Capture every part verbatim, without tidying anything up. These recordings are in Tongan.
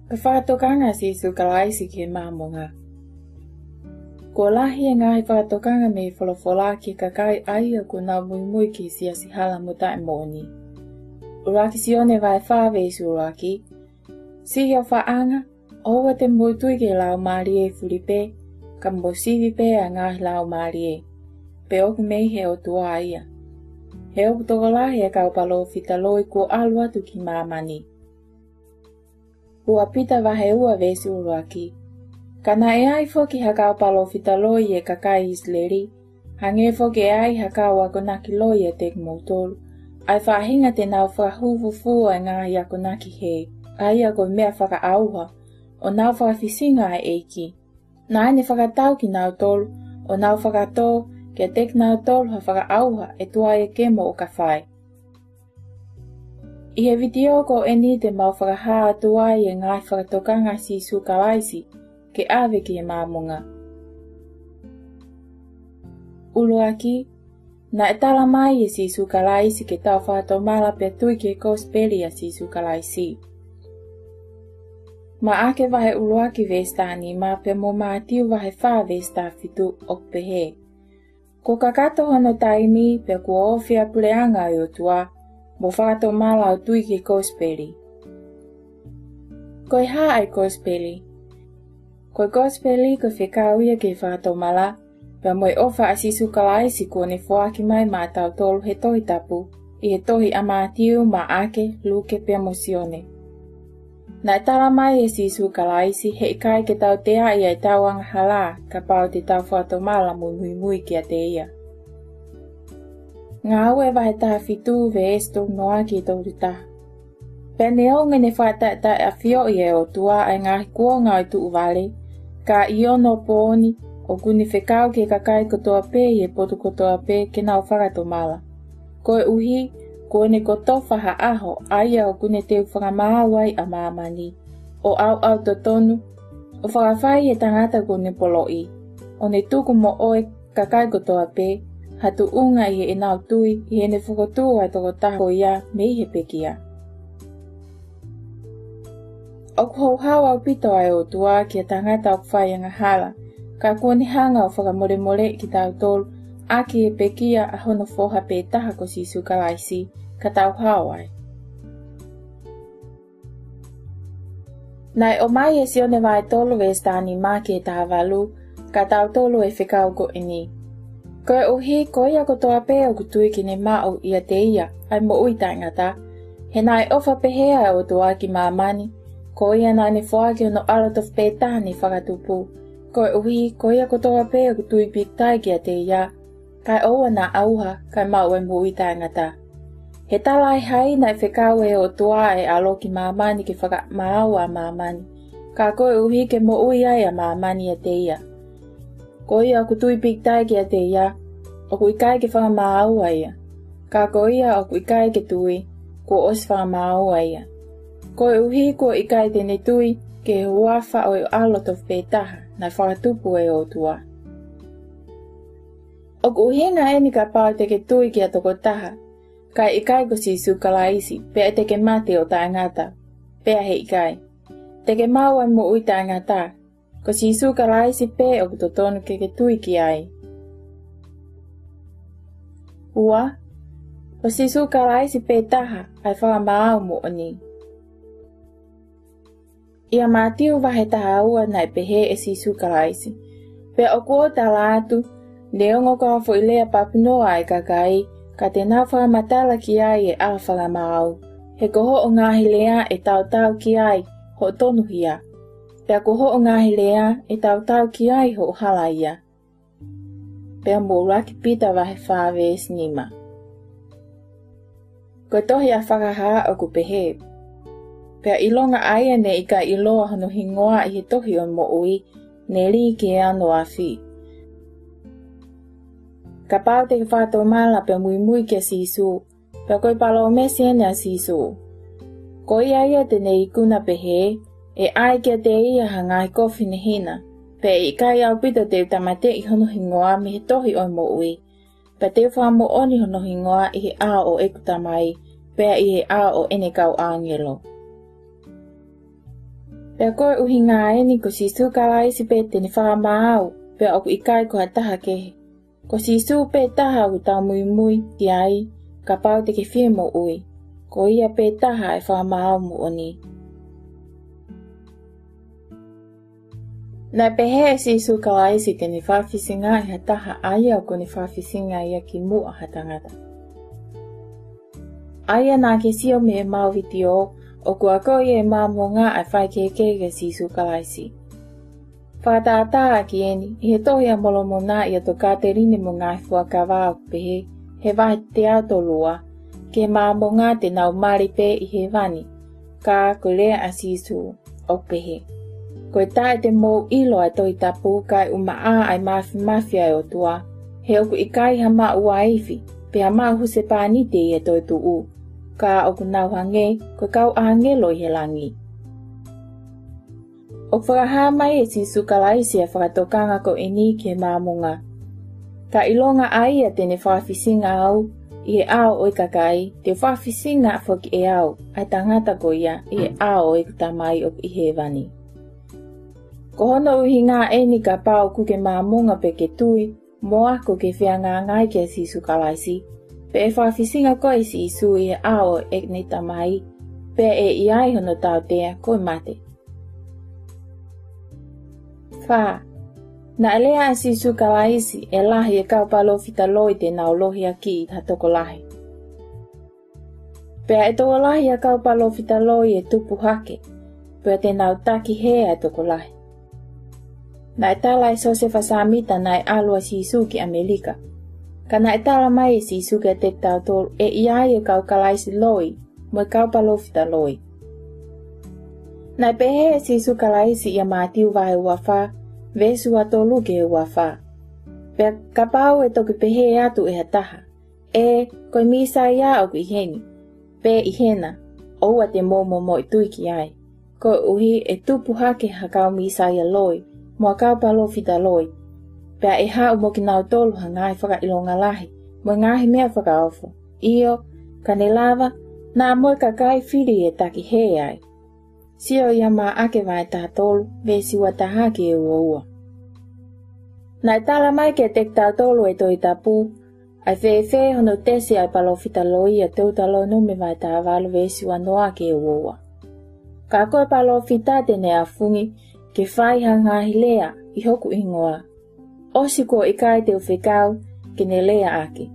Ko e fakatokanga ʻa Sīsū Kalaisi ki he Māmonga. Kuo lahi e ngaahi fakatokanga mei he folofola ki he kakai ʻa ia ʻoku nau muimui ki he siasi hala mo taʻemoʻoni. ʻUluaki Sione vahe fā veesi ʻuluaki: Siʻi ʻofaʻanga, ʻoua te mou tui ki he laumālie ʻi fuli pē, ka mou sivi pē ʻa e ngaahi laumālie, pe ʻoku mei he ʻOtua ia. He ʻoku tokolahi e kau palōfita loi kuo ʻalu atu ki māmani. Ua Pita vahe ua veesi ʻuluaki: Ka naʻe ʻi ai foki ha kau palōfita loi ʻi he kakai ʻIsileli, hangē foki ʻe ʻi ai ha kau akonaki loi ʻiate kimoutolu, ʻa e faʻahinga te nau fakahū fufū ʻa e ngaahi akonaki hē, ʻa ia ko e meʻa fakaʻauha, ʻo nau fakafisinga ʻa e ʻEiki. Naʻa ne fakatau kinautolu, ʻo nau fakatō kiate kinautolu ha fakaʻauha ʻe tuai ʻe kemo ʻo ka fai. ʻI he vitiō ko eni te mau fakahā atu ai e ngaahi fakatokanga ʻa Sīsū Kalaisi ke ʻave ki he Māmonga. ʻUluaki, naʻe tala mai ʻe Sīsū Kalaisi ke tau fakatomala pea tui ki he Kosipeli ʻa Sīsū Kalaisi. Maʻake vahe ʻuluaki veesi taha nima pea mo Mātiu vahe fā veesi taha fitu ʻoku pehē: Kuo kakato hono taimi pea kuo ofi ʻa e puleʻanga ʻo e ʻOtua, mou fakatomala ʻo tui ki he Kosipeli. Ko e hā ʻa e Kosipeli? Ko e Kosipeli ko e fekau ia ki he fakatomala, pea mo e ʻofa ʻa Sīsū Kalaisi kuo ne foaki mai maʻatautolu he Tohi Tapu, ʻi he tohi ʻa Mātiu, Maʻake, Luke pea mo Sione. Naʻe tala mai ʻe Sīsū Kalaisi heʻikai ke tau teaʻi ʻa ʻetau angahala kapau te tau fakatomala mo muimui kiate ia. Ngāue vahe taha fitu veesi tolu noa ki he tolu taha. Pea neongo ʻene fakataʻetaʻeʻafioʻi ʻe he ʻOtua ʻa e ngaahi kuonga ʻo e tuʻuvale, ka ʻi onopooni ʻoku ne fekau ki he kakai kotoa pē ʻi he potu kotoa pē ke nau fakatomala. Koeʻuhi kuo ne kotofa ha ʻaho ʻa ia ʻoku ne teu fakamaau ai ʻa māmani, ʻo ʻauʻau totonu, ʻo fakafai ʻe he tangata kuo ne poloʻi, ʻo ne tuku moʻo e kakai kotoa pē ha tuʻunga ʻi heʻenau tui ʻi heʻene fokotuʻu ʻa e tokotaha ko ia mei he pekia. ʻOku houhau ʻaupito ʻa e ʻOtua ki he tangata ʻoku fai angahala, ka kuo ne hanga ʻo fakamolemoleʻi kitautolu ʻaki e pekia ʻa hono Foha pē taha ko Sīsū Kalaisi, ka tau hao ai. Naʻe ʻomai ʻe Sione vahe tolu veesi taha nima ki he taha valu, ka tau tolu e fekau ko eni. Koeʻuhi ko ia kotoa pē ʻoku tui ke ne maʻu ʻiate ia ʻa e moʻui taʻengata, he naʻe ʻofa pehē ʻa e ʻOtua ki māmani, ko ia naʻa ne foaki hono ʻAlo tofu pē taha ne fakatupu, koeʻuhi ko ia kotoa pē ʻoku tui pīkitai kiate ia, kae ʻoua naʻa ʻauha, kae maʻu e moʻui taʻengata. He talaʻehai naʻe fekau ʻe he ʻOtua ʻa e ʻAlo ki māmani ke fakamaau ʻa māmani, ka koeʻuhi ke moʻui ai ʻa māmani ʻiate ia. Ko ia ʻoku tui pīkitai kiate ia, ʻoku ʻikai ke fakamaaua ia. Ka ko ia ʻoku ʻikai ke tui, kuo ʻosi fakamaaua ia, koeʻuhi kuo ʻikai te ne tui ki he huafa ʻo e ʻAlo tofu pē taha naʻe fakatupu ʻe he ʻOtua. ʻOku ʻuhinga eni kapau te ke tui ki ha tokotaha, kae ʻikai ko Sīsū Kalaisi, pea te ke mate ʻo taʻengata, pea heʻikai. Te ke maʻu ʻa e moʻui taʻengata, ko Sīsū Kalaisi pē ʻoku totonu ke ke tui ki ai. Ua, ko Sīsū Kalaisi pē taha ʻa e fakamaau moʻoni. ʻIa Mātiu vahe taha ua naʻe pehē ʻe Sīsū Kalaisi: Pea ʻoku ou tala atu, neongo ko ha foʻi lea papunoa ʻa e kakai, ka te nau fakamatala ki ai ʻe ʻa e fakamaau. He ko hoʻo ngaahi lea ʻe tautau ki ai hoʻo tonuhia, pea ko hoʻo ngaahi lea ʻe tautau ki ai hoʻo halaia. Pea mo ʻUluaki Pita vahe fā veesi nima. Ko e tohi ʻa Fakahā ʻoku pehē: Pea ʻilonga ʻa ia naʻe ʻikai ʻiloa hono hingoa ʻi he tohi ʻo e moʻui, ne lī ki he ano afi. Kapau te ke fakatomala pea muimui kia Sīsū, pea ko e palōmesi eni ʻa Sīsū. Ko ia ia te ne ikuna pehē, ʻe ʻai kiate ia ha ngaahi kofu hinehina, pea ʻe ʻikai ʻaupito te u tāmateʻi hono hingoa mei he tohi ʻo e moʻui, pea te u fakamoʻoni hono hingoa ʻi he ʻao ʻo ʻeku Tamai, pea ʻi he ʻao ʻo ʻene kau ʻāngelo. Pea ko e ʻuhinga eni ko Sīsū Kalaisi pē te ne fakamaau, pea ʻoku ʻikai ko ha taha kehe. Ko Sīsū pē taha ʻoku tau muimui ki ai, kapau te ke fie moʻui. Ko ia pē taha ʻe fakamaau moʻoni. Naʻe pehē ʻe Sīsū Kalaisi te ne fakafisingaʻi ha taha ʻa ia ʻoku ne fakafisingaʻi ia kimuʻa ha tangata. ʻA ia naʻa ke sio mei heʻemau vitiō, ʻoku akoʻi ʻe he Māmonga ʻa e faikehekehe kia Sīsū Kalaisi. Fakatātā ʻaki eni, ʻi he Tohi ʻa Molomona ʻi he Tokāteline mo e Ngaahi Fuakava ʻoku pehē, he vahe teau tolu ua, ki he Māmonga te nau mali pē ʻi hēvani, ka ko e lea ʻa Sīsū ʻoku pehē. Ko e taʻe te mou ʻilo ʻa e Tohi Tapu kae ʻumaʻā ʻa e māfimafi ʻa e ʻOtua, he ʻoku ʻikai ha maʻu uaifi, pe ha maʻu husepāniti ʻi he toetuʻu, ka ʻoku nau hangē ko e kau ʻāngelo ʻi he langi. ʻOku fakahā mai ʻe Sīsū Kalaisi ʻa e fakatokanga ko eni ki he Māmonga. Ka ʻilonga ʻa ia te ne fakafisinga au ʻi he ʻao ʻo e kakai, te u fakafisinga foki ʻe au ʻa e tangata ko ia ʻi he ʻao ʻo ʻeku Tamai ʻoku ʻi hēvani. Ko hono ʻuhinga eni kapau ʻoku ke Māmonga pe ke tui, mo ako ke fehangahangai kia Sīsū Kalaisi, pea ʻe fakafisinga koe ʻe Sīsū ʻi he ʻao ʻo ʻene Tamai, pea ʻe ʻi ai hono tautea ko e mate. Fā, naʻe lea ʻa Sīsū Kalaisi ʻe lahi e kau palōfita loi te nau lohiakiʻi ha tokolahi. Pea ʻe tokolahi ʻa e kau palōfita loi ʻe tupu hake, pea te nau taki hē ʻa e tokolahi. Naʻe tala ʻe Siosefa Sāmita naʻe ʻalu ʻa Sīsū ki ʻAmelika. Ka naʻe tala mai ʻe Sīsū kiate kitautolu ʻe ʻi ai e kau Kalaisi loi, mo e kau palōfita loi. Naʻe pehē ʻe Sīsū Kalaisi ʻia Mātiu vahe ua fā, veesi ua tolu ki he ua fā. Pea kapau ʻe toki pehē atu ʻe ha taha, ʻE, ko e Mīsaia ʻoku ʻi heni, pe ʻi hena, ʻoua te mou momoʻi tui ki ai. Koeʻuhi ʻe tupu hake ha kau Mīsaia loi, mo ha kau palōfita loi. Pea ʻe haʻu mo kinautolu ha ngaahi fakaʻilonga lahi, mo e ngaahi meʻa fakaofo. ʻIo, ka ne lava, naʻa mo e kakai fili ʻe taki hē ai. Sio ʻia Maʻake vahe taha tolu, veesi ua taha ki he ua ua. Naʻe tala mai kiate kitautolu ʻe he Tohi Tapu, ʻa e fēfē hono tesi ʻa e palōfita loi ʻia Teutalōnome vahe taha valu veesi ua noa ki he ua ua. Ka ko e palōfita te ne ʻafungi ke fai ha ngaahi lea ʻi hoku hingoa. ʻOsi kuo ʻikai te u fekau ke ne leaʻaki.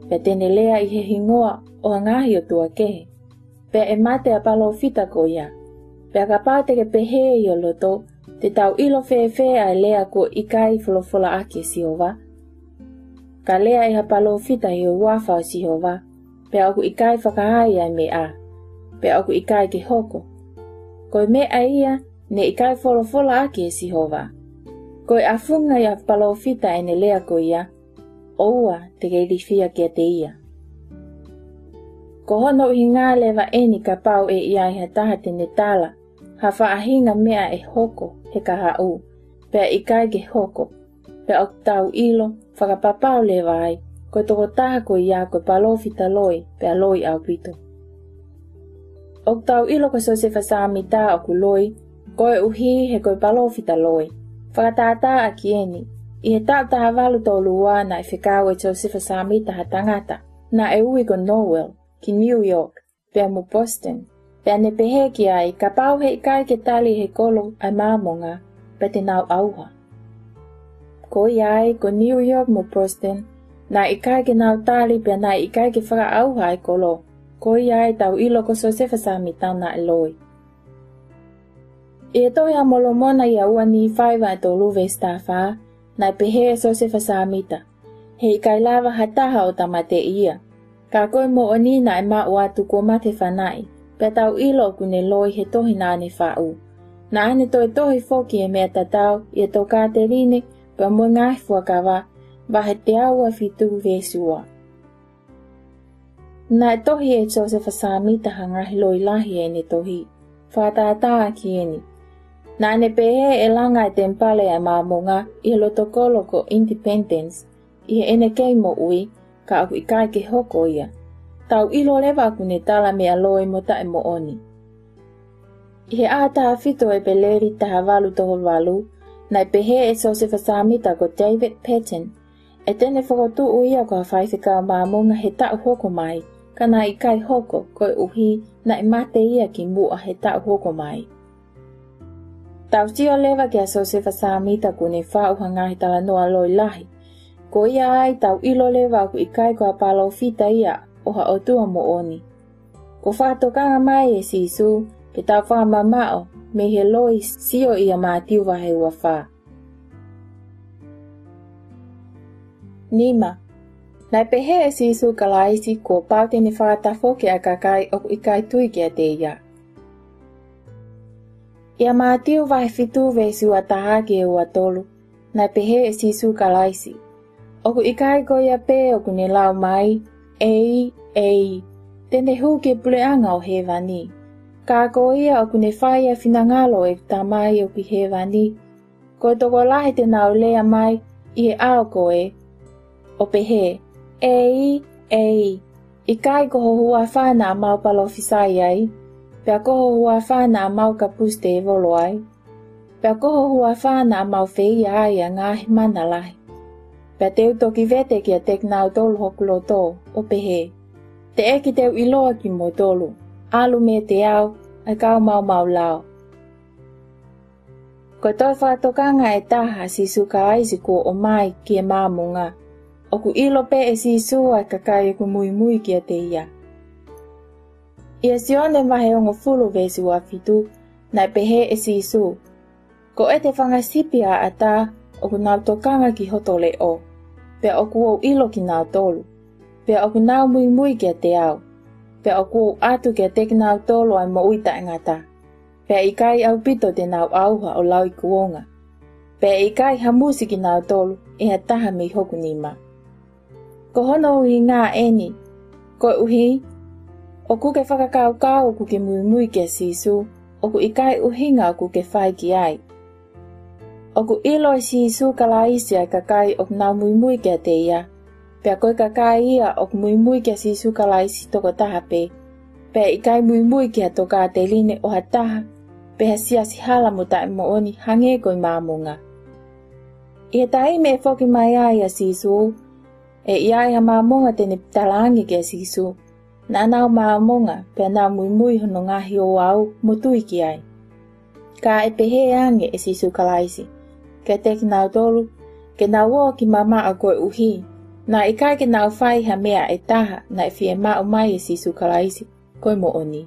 Pea te ne lea ʻi he hingoa ʻo ha ngaahi ʻotua kehe. Pea ʻe mate ʻa e palōfita ko ia. Pea kapau te ke pehē ʻi ho loto, te tau ʻilo fēfē ʻa e lea kuo ʻikai folofolaʻaki ʻe Sihova? Ka lea ʻe ha palōfita ʻi he huafa ʻo Sihova, pea ʻoku ʻikai fakaai ʻa e meʻa, pea ʻoku ʻikai ke hoko. Ko e meʻa ia, ne ʻikai folofolaʻaki ʻe Sihova. Ko e ʻafunga ʻa e palōfita ʻene lea ko ia, ʻoua te ke ilifia kiate ia. Ko hono ʻuhinga leva eni kapau ʻe ʻi ai ha taha te ne tala ha faʻahinga meʻa ʻe hoko he kahaʻu, pea ʻikai ke hoko, pea ʻoku tau ʻilo fakapapau leva ai, ko e tokotaha ko ia ko e palōfita loi, pea loi ʻaupito. ʻOku tau ʻilo ko Siosefa Sāmita ʻoku loi, koeʻuhi he ko e palōfita loi. Fakatātā ʻaki eni, ʻi he taʻu taha valu tolu ua naʻe fekau ʻe Siosefa Sāmita ha tangata, naʻe ui ko Noel, ki New York, pea mo Boston. Pea ne pehē ki ai, kapau he ʻikai ke tali ʻe he kolo ʻa e Māmonga, pea te nau ʻauha. Ko ia ai, ko New York mo Boston, naʻe ʻikai ke nau tali pea naʻe ʻikai ke fakaʻauha ʻa e kolo. Ko ia ai tau ʻilo ko Siosefa Sāmita naʻe loi. ʻI he Tohi ʻa Molomona ʻia ua Nīfai vahe tolu veesi taha fā, naʻe pehē ʻe Siosefa Sāmita, he ʻikai lava ha taha ʻo tāmateʻi ia. Ka ko e moʻoni naʻe maʻu atu kuo mate fanaʻi, pea tau ʻilo ʻoku ne loi he tohi naʻa ne faʻu. Naʻa ne toe tohi foki e meʻa tatau ʻi he Tokāteline, pea mo e Ngaahi Fuakava, vahe teau ua fitu veesi ua. Naʻe tohi ʻe Siosefa Sāmita ha ngaahi loi lahi ʻi heʻene tohi. Fakatātā ʻaki eni. Naʻa ne pehē ʻe langa e temipale ʻa e Māmonga ʻi he loto kolo ko Independence, ʻi heʻene kei moʻui, ka ʻoku ʻikai ke hoko ia. Tau ʻilo leva ʻoku ne tala meʻa loi mo taʻemoʻoni. ʻI he ʻaho taha fitu ʻo ʻEpeleli taha valu tolu valu, naʻe pehē ʻe Siosefa Sāmita ko David Paton, ʻe te ne fokotuʻu ia ko ha faifekau Māmonga he taʻu hoko mai, ka naʻe ʻikai hoko, koeʻuhi naʻe mate ia kimuʻa he taʻu hoko mai. Tau sio leva kia Siosefa Sāmita kuo ne faʻu ha ngaahi talanoa loi lahi. Ko ia ai tau ʻilo leva ʻoku ʻikai ko ha palōfita ia ʻo ha ʻOtua moʻoni. Kuo fakatokanga mai ʻe Sīsū ke tau fakamamaʻo mei he loi, sio ʻia Mātiu vahe ua fā. Nima, naʻe pehē ʻe Sīsū Kalaisi kuo pau te ne fakatafoki ʻa e kakai ʻoku ʻikai tui kiate ia. ʻIa Mātiu vahe fitu veesi ua taha ki he ua tolu, naʻe pehē ʻe Sīsū Kalaisi: ʻOku ʻikai ko ia pē ʻoku ne lau mai, ʻEiki, ʻEiki, te ne hū ki he puleʻanga ʻo hēvani. Ka ko ia ʻoku ne fai ʻa e finangalo ʻo ʻeku Tamai ʻoku ʻi hēvani. Ko e tokolahi te nau lea mai ʻi he ʻao ko ē, ʻo pehē, ʻEiki, ʻEiki, ʻikai ko ho huafa naʻa mau palōfisai ai, pea ko ho huafa naʻa mau kapusi tēvolo ai, pea ko ho huafa naʻa mau feia ai ʻa e ngaahi mana lahi? Pea te u toki vete kiate kinautolu hoku loto, ʻo pehē, Teʻeki te u ʻiloa kimoutolu, ʻalu meiate au, ʻa e kau maumau lao. Ko e toe fakatokanga ʻe taha ʻa Sīsū Kalaisi kuo ʻomai ki he Māmonga. ʻOku ʻilo pē ʻe Sīsū ʻa e kakai ʻoku muimui kiate ia. ʻIa Sione vahe hongofulu veesi ua fitu, naʻe pehē ʻe Sīsū: Ko ʻete fanga sipi ʻa ʻAtā ʻoku nau tokanga ki hoto leʻo, pea ʻoku ou ʻilo kinautolu, pea ʻoku nau muimui kiate au, pea ʻoku ou ʻatu kiate kinautolu ʻa e moʻui taʻengata, pea ʻikai ʻaupito te nau ʻauha ʻo lauikuonga, pea ʻe ʻikai hamusi kinautolu ʻe ha taha mei hoku nima. Ko hono ʻuhinga ʻeni, koeʻuhi ʻoku ke fakakaukau ʻoku ke muimui kia Sīsū, ʻoku ʻikai ʻuhinga ʻoku ke fai ki ai. ʻOku ʻilo ʻe Sīsū Kalaisi ʻa e kakai ʻoku nau muimui kiate ia, pea ko e kakai ia ʻoku muimui kia Sīsū Kalaisi tokotaha pē, pea ʻikai muimui ki ha tokāteline ʻo ha taha, pe ha siasi hala mo taʻemoʻoni hangē ko e Māmonga. ʻI he taimi ʻe foki mai ai ʻa Sīsū, ʻe ʻi ai ha Māmonga te ne talaange kia Sīsū, naʻa nau Māmonga, pea nau muimui hono ngaahi ouau mo tui ki ai. Ka ʻe pehē ange ʻe Sīsū Kalaisi kiate kinautolu ke nau ō ki mamaʻo koeʻuhi naʻe ʻikai ke nau fai ha meʻa ʻe taha naʻe fiemaʻu mai ʻe Sīsū Kalaisi ko e moʻoni.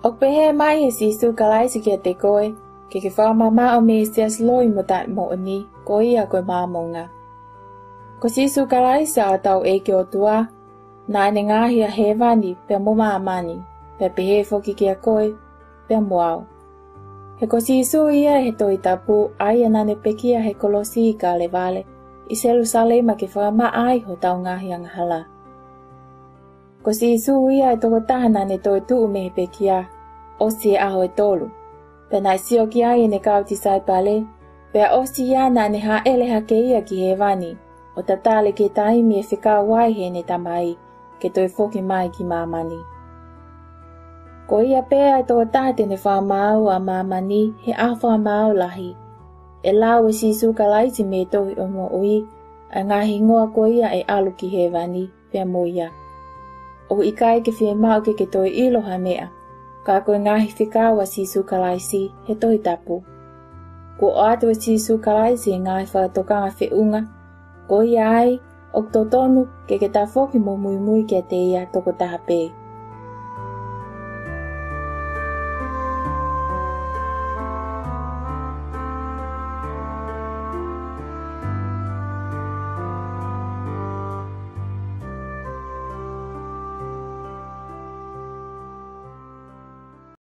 ʻOku pehē mai ʻe Sīsū Kalaisi kiate koe ke ke fakamamaʻo mei he siasi loi mo taʻemoʻoni, ko ia ko e Māmonga. Ko Sīsū Kalaisi ʻa hotau ʻEiki ʻOtua, naʻa ne ngaohi ʻa hēvani pea mo māmani, pea pehē foki kia koe pea mo au. He ko Sīsū ia ʻi he Tohi Tapu, ʻa ia naʻa ne pekia he kolosi ʻi Kalevale ʻi Selusalema ke fakamaʻa ai hotau ngaahi angahala. Ko Sīsū ia ʻa e tokotaha naʻa ne toetuʻu mei he pekia, ʻosi e ʻaho ʻe tolu. Pea naʻe sio ki ai ʻene kau tisaipale, pea ʻosi ia naʻa ne hāʻele hake ia ki hēvani, ʻo tatali ki he taimi ʻe fekau ai heʻene Tamai ke toe foki mai ki māmani. Ko ia pē ʻa e tokotaha te ne fakamaau ʻa māmani he ʻaho fakamaau lahi. ʻE lau ʻe Sīsū Kalaisi mei he tohi ʻo e moʻui ʻa e ngaahi hingoa ko ia ʻe ʻalu ki hēvani pea mo ia. ʻOku ʻikai ke fiemaʻu ke ke toe ʻilo ha meʻa, ka ko e ngaahi fekau ʻa Sīsū Kalaisi he Tohi Tapu. Kuo ʻoatu ʻe Sīsū Kalaisi e ngaahi fakatokanga feʻunga, ko ia ai ʻoku totonu ke ke tafoki mo muimui kiate ia tokotaha pē.